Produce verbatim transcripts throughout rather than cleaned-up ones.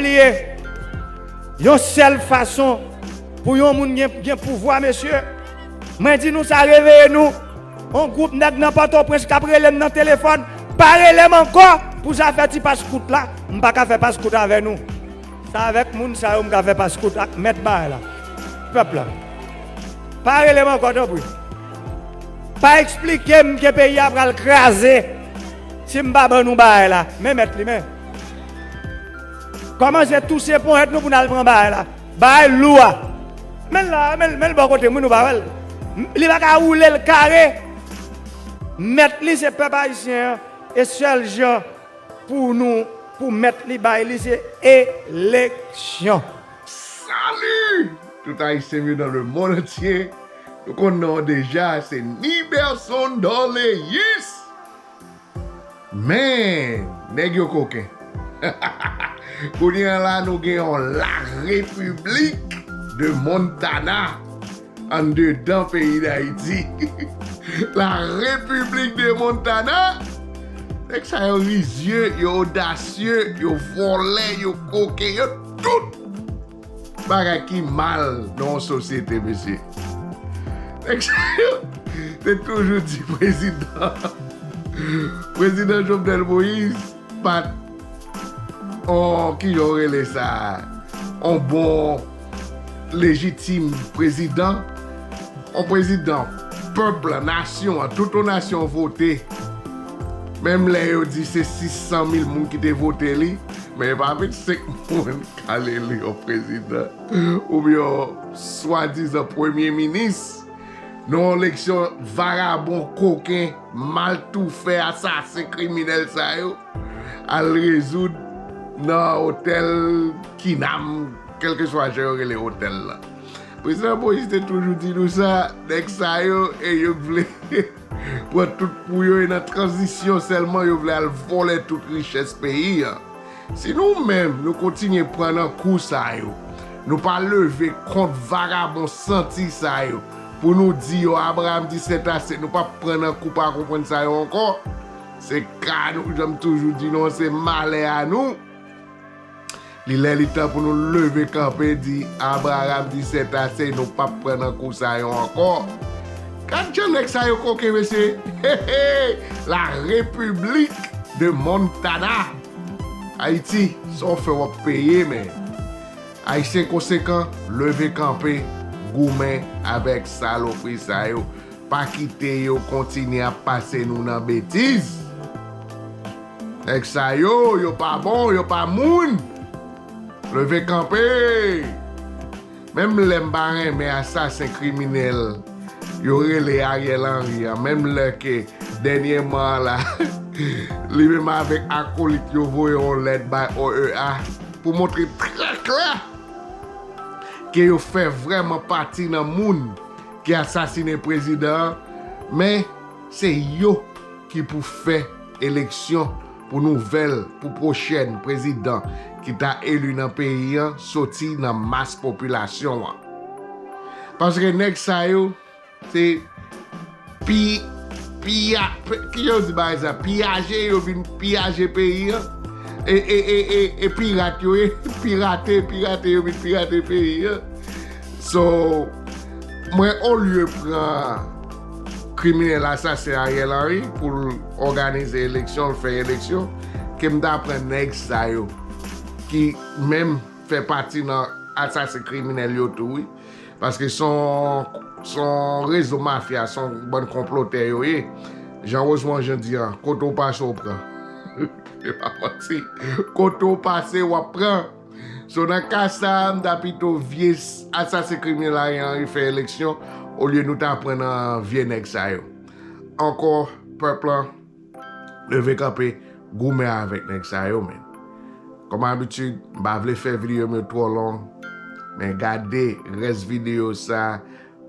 li ye. Yon sèl fason pou yon moun gen, gen pouvwa, mesye. Mwen di nou sa, reveye nou. On gwoup nèg nan Pòtoprens k ap rele m nan telefòn, pa rele m ankò pou zafè ti paskout la. M pa ka fè paskout avè nou. Se avèk moun sa yo m ka fè paskout ak mèt bagay la. Pèp la. Pa rele m ankò, tanpri. Pa eksplike m ke peyi a pral kraze si m pa ban nou bagay la. Men mèt li, men. Kòmanse touse ponyèt nou pou n al pran bagay la. Bagay lou a. Men l la, men l, men l bò kote m, wi, nou pa wè l. Li pa ka woule l kare. Mèt li se pèp ayisyen an. E sèl jan pou nou, pou mèt li bay li, se eleksyon. Salut! Tout Ayisyen m yo dans le monde entier. Nou konn non deja, se Niberson Dorléus. Men, nèg yo koken. Kounye a la, nou gen yon La République de Montana anndedan peyi Dayiti. La République de Montana. Nèg sa yo rizye, yo odasye, yo vòlè, yo koken, yo tout bagay ki mal nan yon sosyete, mesye. Nèg sa yo te toujou di prezidan, prezidan Jovenel Moïse pa t on, ki jan w rele sa, on bon lejitim prezidan, on prezidan pèp la, nasyon an, tout on nasyon vote. Menm lè yo di se sis san mil moun ki te vote li, men e pa vennsenk moun k ale li yon prezidan oubyen yon swadizan premye minis. Nan yon eleksyon vagabon, koken, maltoufè, asasen, kriminèl sa yo al rezoud nan otèl Kinam, kèlkeswa jan yo rele otèl la. Prezidan Moïse te toujou di nou sa, nèg sa yo, e yo vle pran tout pou yo, e nan tranzisyon sèlman yo vle al vòlè tout richès peyi a. Si nou menm, nou kontinye pran nan kou sa yo, nou pa leve kont vagabon santi sa yo, pou nou di yo, Abraham di sètase, nou p ap pran nan kou pa konprann sa yo ankò. Se ka nou, jan m toujou di nou, se malè a nou. Li lè li tan pou nou leve kanpe, di, Abraham di sètase, nou p ap pran nan kou sa yo ankò. Gad jan nèg sa yo koken, mesye. He, he. La République de Montana. Ayiti, sa w fè w ap peye, men. Ayisyen konsekan, leve kanpe, goumen avèk salopri sa yo. Pa kite yo kontinye ap pase nou nan betiz. Nèg sa yo, yo pa bon, yo pa moun. Leve kanpe! Menm lè m pa renmen asasen kriminèl yo rele Ariel Henry an, menm lè ke dènyèman an la, li menm avèk akolit yo voye yon lèt bay O E A pou montre trè klè ke yo fè vrèman pati nan moun ki asasinen prezidan an, men se yo ki pou fè eleksyon pou nouvèl, pou pwochèn prezidan ki ta eli nan peyi an soti nan mas popilasyon an. Paske nèg sa yo, se pi, piya, ki jan yo di bagay sa, piyaje, yo vin piyaje peyi an. E, e, e, e, e pirat yo ye, pirate, pirate, yo vin pirate peyi an. So, mwen, olye pran kriminèl asasen Ariel Henry pou l òganize eleksyon, l fè eleksyon, ke m ta pran nèg sa yo ki menm fè pati nan asasen kriminèl yo tou, wi. Paske se yon, se yon rezo mafya, se yon bann konplotè yo ye. Jan Rosemond Jean di an, kote w pase, w pran. E pa manti. Kote w pase, w ap pran. So, nan ka sa a, m ta pito vye s-, asasen kriminèl Ariel Henry fè eleksyon, olye nou ta pran nan vye nèg sa yo. Ankò, pèp lan, leve kanpe, goumen avèk nèg sa yo, men. Kòm abitid, m pa vle fè videyo m yo twò long, men gade rès videyo sa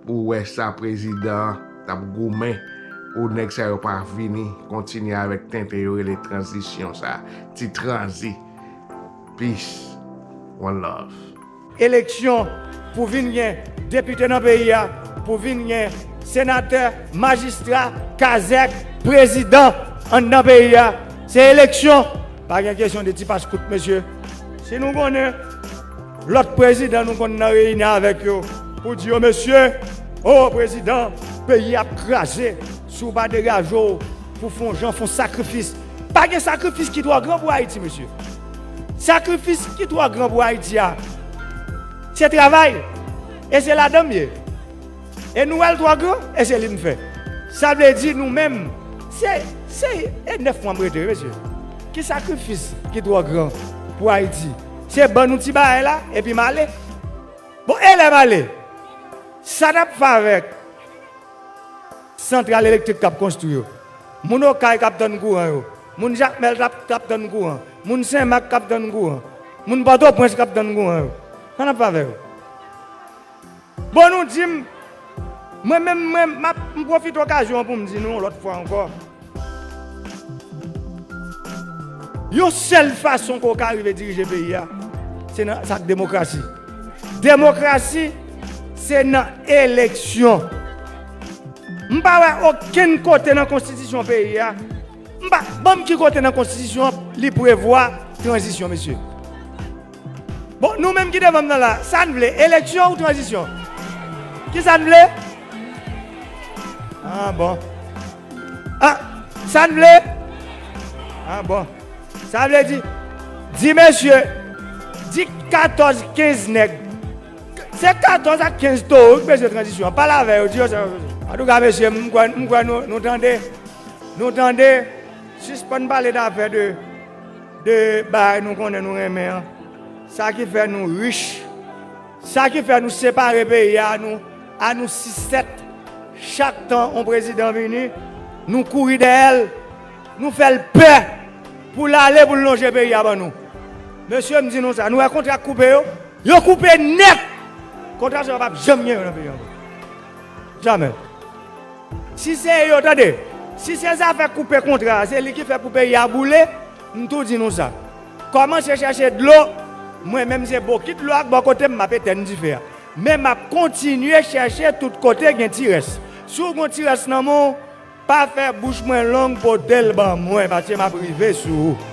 pou w wè sa prezidan an t ap goumen pou nèg sa yo pa vini kontinye avèk tenten yo rele tranzisyon sa, ti tranzi. Peace. One love. Eleksyon pou vin gen depite nan peyi a, pou vin gen senatè, majistra, kazèk, prezidan anndan peyi a. Se eleksyon. Pa gen kesyon de ti paskout, mesye. Si nou konnen lòt prezidan nou konn nan reyini avèk yo pou di yo, mesye, o prezidan, peyi ap kraze, si w pa degaje w pou fè yon jan, fè yon sakrifis. Pa gen sakrifis ki twò gran pou Ayiti, mesye. Sakrifis ki twò gran pou Ayiti a, se travay. E se ladan m ye. E nou wè l twò gran, e se li m fè. Sa vle di nou menm, se, se, e nèf mwa m rete, wi, mesye. Ki sakrifis ki twò gran pou Ayiti? Se ban nou ti bagay la, epi m ale. Bon, e lè m ale? Sa n ap fè avèk santral elektrik k ap konstwi yo? Moun Okay k ap tann kouran yo? Moun Jakmèl k ap, k ap tann kouran? Moun Senmak k ap tann kouran? Moun Pòtoprens k ap tann kouran yo? Sa n ap fè avè yo? Bon, nou di m, mwen menm, mwen, m ap, m pwofite okazyon an pou m di nou yon lòt fwa ankò. Yon sèl fason ke w ka rive dirije peyi a, se nan, sa k demokrasi. Demokrasi, se nan eleksyon. M pa wè okenn kote nan konstitisyon peyi a, m pa, ban m ki kote nan konstitisyon an li prevwa tranzisyon, mesye. Bon, nou menm ki devan m nan la, sa n vle, eleksyon ou tranzisyon? Kisa n vle? Ah, bon. Ah, sa n vle? Ah, bon. Sa vle di, di mesye, di katòz, kenz nèg. Se katòz ak kenz towo ki bezwen tranzisyon. Pale avè yo, di yo sa yo bezwen. Antouka, mesye, m kwè, m kwè nou, nou tande. Nou tande, sispann pale dafè de, de bagay nou konnen nou renmen an. Sa ki fè nou rich, sa ki fè nou separe peyi a, nou, a nou sis sèt. Chak tan yon prezidan vini, nou kouri dèyè l, nou fè l pè pou l ale, pou l lonje peyi a ban nou. Mesye, m di nou sa, nou wè kontra k koupe yo? Yo koupe nèt! Kontra sa yo p ap janm gen yo nan peyi a ankò. Jamè. Si se yo, tande, si se zafè koupe kontra a, se li ki fè pou peyi a boule, m tou di nou sa. Kòmanse chèche dlo, mwen menm se bokit dlo ak bò kote m, m ap etèn dife a. Men m ap kontinye chèche tout kote gen ti rès. Si w gen ti rès nan men w, pa fè bouch mwen long, pote l ban mwen, paske m ap rive sou ou.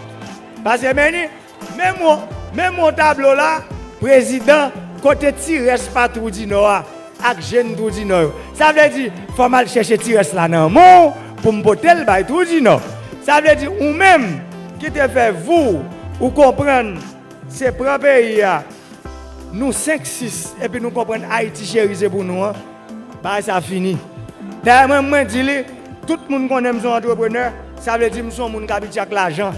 Paske, men ni, Menm w, menm w tablo la, prezidan, kote ti rès pa Twou di Nò a, ak jenn Twou di Nò yo. Sa vle di, fò m al chèche ti rès la nan men w pou m pote l bay Twou di Nò. Sa vle di, ou menm ki te fè vou, ou konprann, se pran peyi a, nou senk sis, epi nou konprann Ayiti cheri se pou nou an, bagay sa fini. Dayè, mwen, mwen di li, tout moun konnen m se yon antreprenè, sa vle di m se yon moun k abitye ak lajan.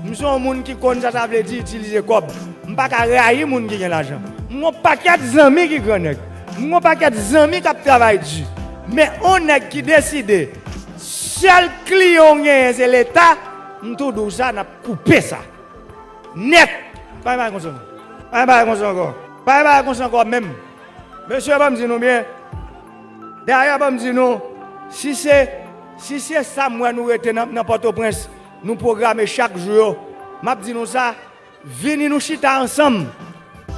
M se yon moun ki konn sa sa vle di itilize kòb. M pa ka rayi moun ki gen lajan. M gon pakèt zanmi ki gran nèg. M gon pakèt zanmi k ap travay di. Men on nèg ki deside, sèl kliyan w genyen se Leta, m tou di w sa, n ap koupe sa. Nèt! Pa gen bagay konsa ankò. Pa gen bagay konsa ankò. Pa gen bagay konsa ankò menm. Mesye, ban m di nou byen. Dayè, ban m di nou, si se, si se sa m wè nou rete nan, nan Pòtoprens, nou pwograme chak jou yo, m ap di nou sa, vini nou chita ansanm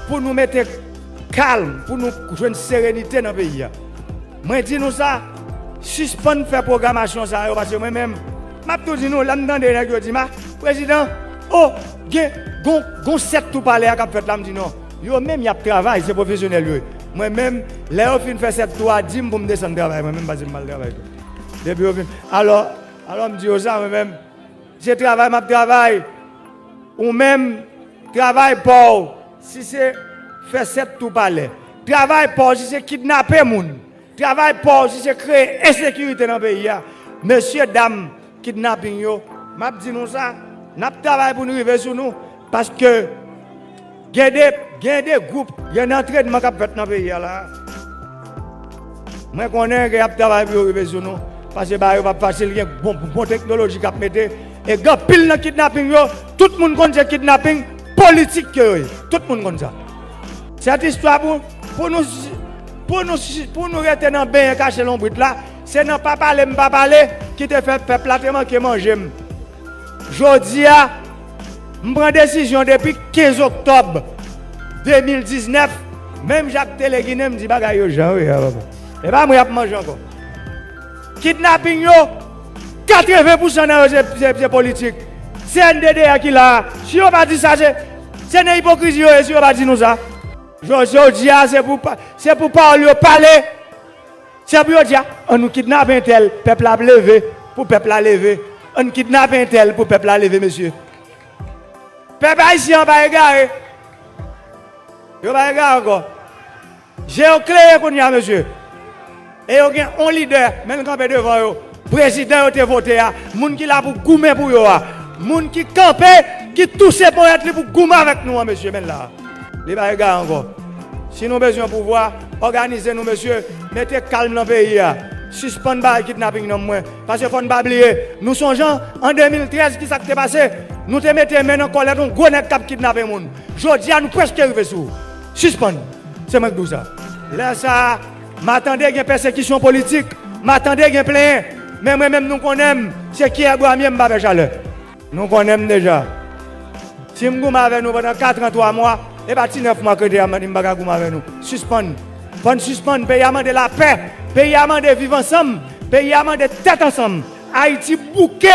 pou nou mete kalm, pou nou jwenn serenite nan peyi a. Mwen di nou sa, sispann fè pwogramasyon sa yo, paske mwen menm, m ap tou di nou, lè m tande nèg yo di m, a, prezidan, o, gen, gon, gon sèt tou palè a k ap fèt la, m di non. Yo menm, y ap travay, se pwofesyonèl yo ye. Mwen menm, lè yo fin fè sèt tou a, di m pou m desann travay, mwen menm, paske m pral travay tou. Depi yo fin, alò, alò m di yo sa, mwen menm, se travay m ap travay. Ou menm, travay pa w, si se fè sèt tou palè. Travay pa w, si se kidnape moun. Travay pa w, si se kreye ensekirite nan peyi a. Mesye dam, kidnaping yo, m ap di nou sa, n ap travay pou n rive sou nou, paske gen de, gen de gwoup, gen antrènman k ap fèt nan peyi a la. Mwen konnen ke y ap travay pou yo rive sou nou, paske bagay yo p ap fasil, gen bon, bon teknoloji k ap mete, e gen anpil nan kidnaping yo, tout moun konn se kidnaping politik ke yo ye. Tout moun konn sa. Sèt istwa pou, pou nou, pou nou, pou nou rete nan benyen kache lonbrit la, se nan pa pale m pa pale ki te fè pèp la te manke manje m. Jodi a, m pran desizyon depi kenz oktòb de mil diznèf, menm jan ak Tele Ginen, m di bagay yo jan yo ye a, papa. E pa mwen y ap manje ankò. Kidnaping yo, katreven pousan nan yo se, se, se politik. Se C N D D A ki la a. Si yo pa di sa, se, Se nan ipokrizi yo ye si yo pa di nou sa. Jodi a, se pou, se pou pawòl yo pale. Se pou yo di, ann nou kidnape entèl, pèp la ap leve, pou pèp la leve. Ann kidnape entèl pou pèp la leve, mesye. Pèp ayisyen an pa egare. Yo pa egare ankò. Je yo klere kounye a, mesye. E yo gen yon lidè, men l kanpe devan yo. Prezidan yo te vote a, moun ki la pou goumen pou yo a. Moun ki kanpe, ki touse ponyèt li pou goumen avèk nou an, mesye, men l la. Li pa egare ankò. Si nou bezwen pouvwa, òganize nou, mesye. Mete kalm nan peyi a. Sispann bay kidnaping nan mwen. Paske fò n pa bliye. Nou sonje an de mil trèz, kisa k te pase? Nou te mete men nan kòlèt yon gwo nèg k ap kidnape moun. Jodi a, nou prèske rive sou ou. Sispann. Se mwen k di w sa. Lè sa a, m a tande gen pèsekisyon politik, m a tande gen plenyen. Men mwen menm, nou konnen m, se kiyè bwa m ye, m pa fè chalè. Nou konnen m deja. Si m goumen avè nou pandan katran twa mwa, e pa ti nèf mwa k rete a m di m pa ka goumen avè nou. Sispann. Fò n sispann. Peyi a mande lapè. Peyi a mande viv ansanm. Peyi a mande tèt ansanm. Ayiti bouke.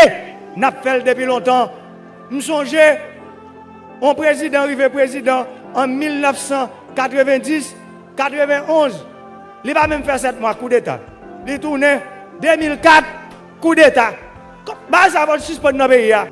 N ap fè l depi lontan. M sonje, yon prezidan rive prezidan an mil nèf san katrevenndis, katrevenonz. Li pa menm fè sèt mwa, koudeta. Li tounen, de mil kat, koudeta. Bagay sa fò l sispann nan peyi a.